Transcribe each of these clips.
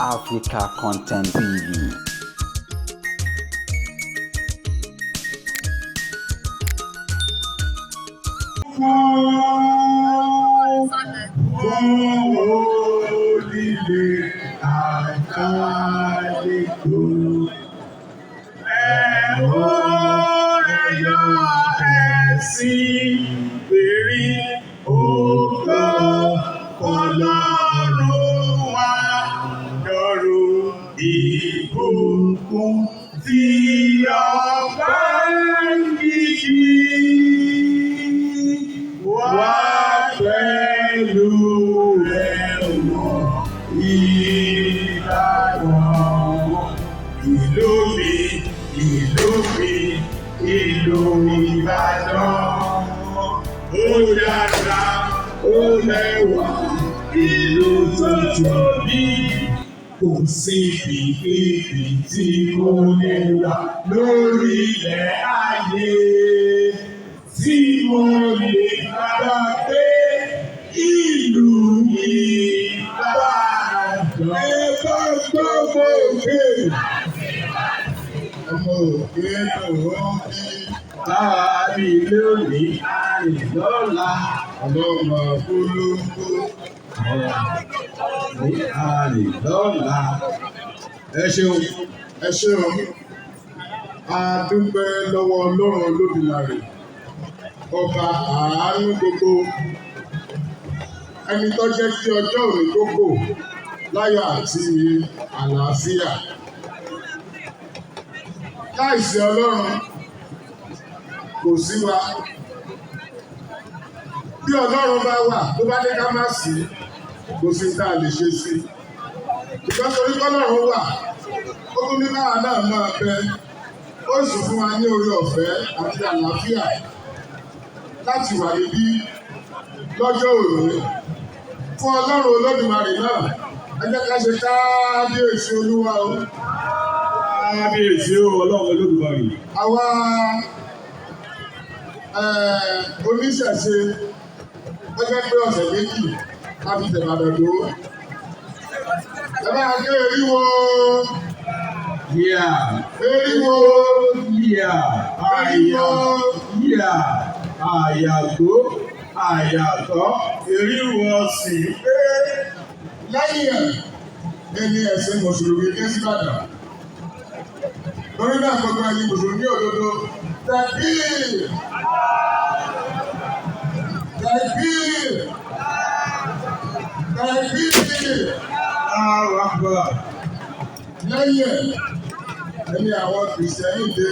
Africa Content TV. Fún onílé àtàlejò. Ẹ ó ẹyọ ẹ̀sìn pèrè ògo fọlọ́run wa lọ́rùn ìbùkún tí ọba gidi wá pẹ̀lú ẹ̀wọ̀n Ìbàdàn. Ìlú mi, ìlú mi, ìlú Ìbàdàn. Ó dára, ó lẹ́wà, ìlú tó tóbi. Kò síbi kíbi tí mo lè wà lórílẹ̀ ayé tí mo lè gbàgbé ìlú Ìbàdàn. Ẹ bá gbọ́ ọmọ òkè. Ọmọ òkè lòún bí. Báwa lónìí, àrìn lọ́la. Ọlọ́mọ polongo. Ní àrìn lọ́la. Ẹ ṣeun, ẹ ṣeun. A dúpẹ́ lọ́wọ́ Ọlọ́run Olódùmarè, ọba àánú gbogbo. Ẹni tó jẹ́ kí ọjọ́ òní kó kò láyọ̀ àti àlàáfíà. Láìsí Ọlọ́run, kò sí wa. Bí Ọlọ́run bá wà, tó bá ní ká má sí, kò sí tá a lè ṣe sí. Ṣùgbọ́n torí kọ́lọ́run wà, ó tún ní káwa náà máa bẹ. Ó sì fún wa ní oore ọ̀fẹ́ àti àlàáfíà láti wà níbí lọ́jọ́ òní. Fún Ọlọ́run Olódùmarè náà, ẹ jẹ́ ká ṣe káábíyèsí Olúwa o. Kábíyèsí o, Ọlọ́run Olódùmarè. Àwa oníṣẹ̀ṣe, ó jẹ́ pé ọ̀sẹ̀ 2 la fi tẹ̀bàdàn dó. Ẹ bá ké eriwo, Yíyà, eriwo, yíyà, àyà, yíyà, àyàgbó, àyàtọ̀, eriwo ọ̀sìn pé. Lẹ́yìn ẹ̀ ní ẹ̀sìn Mùsùlùmí dé síbàdàn. Torí náà gbogbo ẹ̀yin Mùsùlùmí òdodo, tẹ̀bíì! Tẹ̀bíì! Tẹ̀bíì! Allahu Akbar. Lẹ́yìn ẹ̀ ní àwọn Kìrìsìtẹ́nì dé.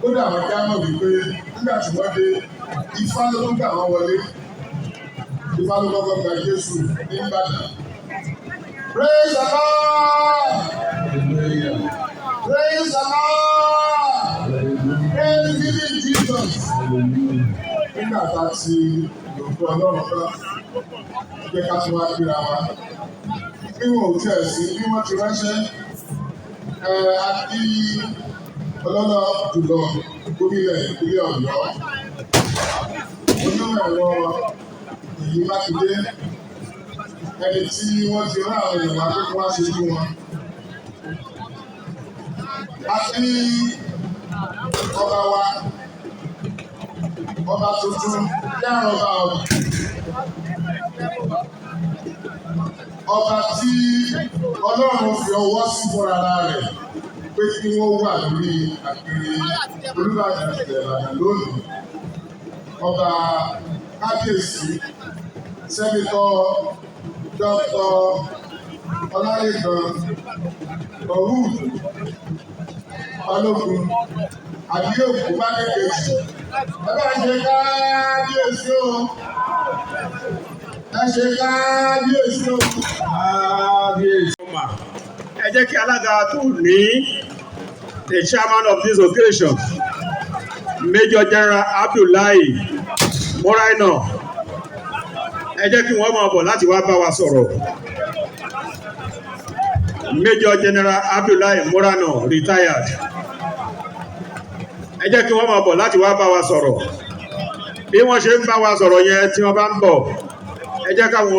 Kódà àwọn jámọ̀ wípé nígbà tí wọ́n dé, Ifá ló tún gbà wọ́n wọlé. Ifá ló kọ́kọ́ gba Jésù ní Ìbàdàn. Praise the Lord! Hallelujah. Praise the Lord! Praise living Jesus! Hallelujah. Nígbà tá a ti lòótọ́ Ọlọ́run tán, jẹ́ ká tún wá kíra wa. Bí wọn ò tiẹ̀ sí, bí wọ́n ti ránṣẹ́, ẹ a kí ọlọ́lá jùlọ gómìnà ìpínlẹ̀ Ọ̀yọ́, onímọ̀ ẹ̀rọ Ṣèyí Mákindé, ẹni tí wọ́n ti rán àwọn èèyàn wá pé kí wọ́n ṣojú wọn. A kí ọba wa, ọba tuntun, yára ọba ọba. Ọba tí Ọlọ́run fi ọwọ́ sí fúnra rẹ̀ pé kí wọ́n wà lórí àpèrè Olúbàdàn Ìbàdàn lónìí. Ọba Kábíyèsí, Senator Dr. Ọlálékan Mọ̀rúùdù Balógun Àbíòkú Bákẹ́kẹ́jì. Ẹ bá ṣe kábíyèsí o. Ẹ ṣe kábíyèsí o. Kábíyèsí. Ẹ jẹ́ kí alága tó ní, the chairman of this occasion, Major General Abdullahi Muraina, ẹ jẹ́ kí wọ́n máa bọ̀ láti wá bá wa sọ̀rọ̀. Major General Abdullahi Muraina, retired, ẹ jẹ́ kí wọ́n máa bọ̀ láti wá bá wa sọ̀rọ̀. Bí wọ́n ṣe ń bá wa sọ̀rọ̀ yẹn, tí wọ́n bá ń bọ̀, ẹ jẹ́ káwọn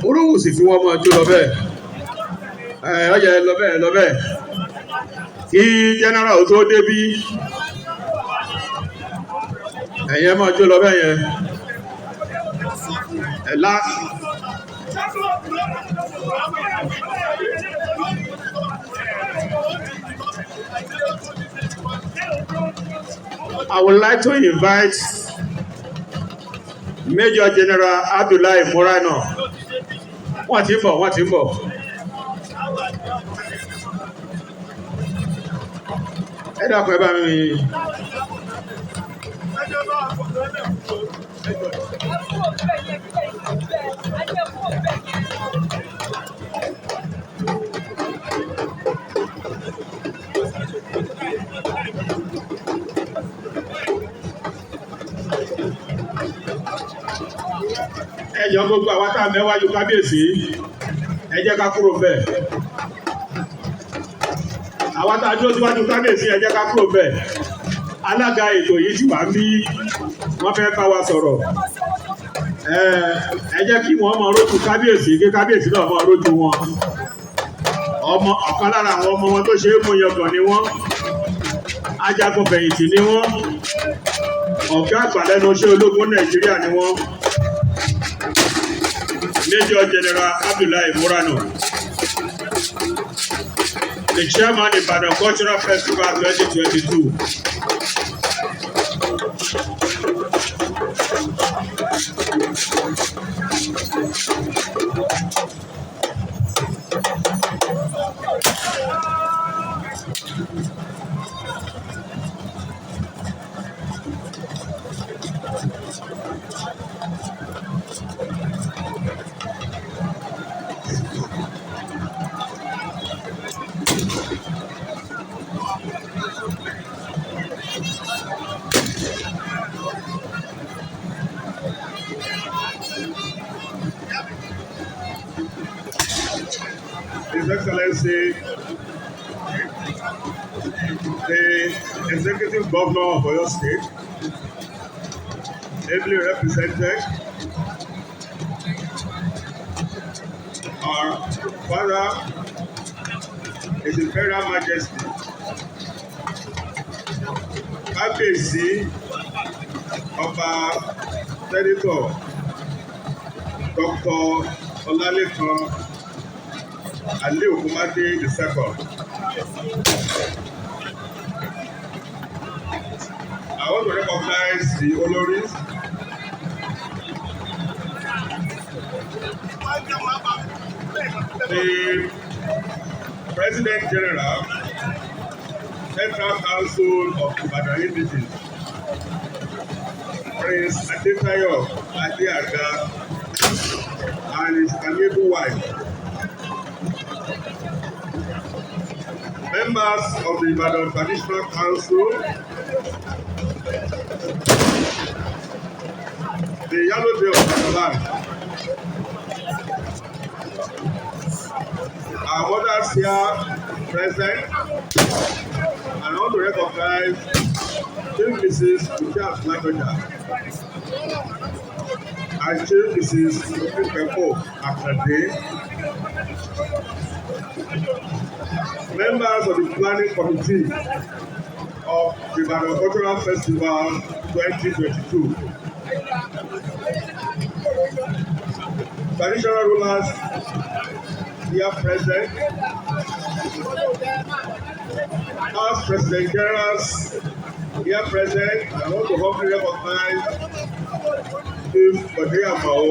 olówùsì fi wọ́n máa jó lọ bẹ́ẹ̀. Ẹ ọyẹ lọ bẹ́ẹ̀ lọ bẹ́ẹ̀ kí general tó débí, ẹ̀yin ẹ máa jó lọ bẹ́ẹ̀ yẹn ẹ̀ lá. I would like to invite Major General Abdullahi Muraina. Wọ́n ti ń bọ̀, wọ́n ti ń bọ̀. Ẹ dákun, ẹ bá mi. Ẹ jọ, gbogbo àwa tá a mẹ́wájú kábíyèsí, ẹ jẹ́ ká kúrò bẹ́ẹ̀. Àwa tá a dúró síwájú kábíyèsí, ẹ jẹ́ ká kúrò bẹ́ẹ̀. Alága ètò yìí ti wà ń bí, wọ́n fẹ́ bá wa sọ̀rọ̀. Ẹ jẹ́ kí wọ́n mọ rójú kábíyèsí, kí kábíyèsí náà mọ rójú wọn. Ọmọ ọ̀kan lára àwọn ọmọ wọn tó ṣe é mú yangàn ni wọ́n, ajagun fẹ̀yìntì ni wọ́n, ọ̀gá àgbà lẹ́nu iṣẹ́ ológun Nàìjíríà ni wọ́n. Major General Abdullahi Murano, the chairman, Ibadan Cultural Festival 2022. His Excellency, the Executive Governor of Oyo State, ably represented, our father, His Imperial Majesty, Kábíyèsí, Ọba Senator Dr. Ọlálékan Ali Okunmade II. I want to recognize the Oloris, the President General, Central Council of Ibadan Indigenes, Prince Adetayo Adeaga, and his amiable wife. Members of the Ibadan Traditional Council, the Iyalode of Ibadan, our mothers here present, and I want to recognize Chief Mrs. Kuchat Ladoja and Chief Mrs. Okinpepo Akande, members of the planning committee of the Ibadan Cultural Festival 2022. Traditional rulers here present, past president generals here present, I want to humbly recognize Chief Bode Amao,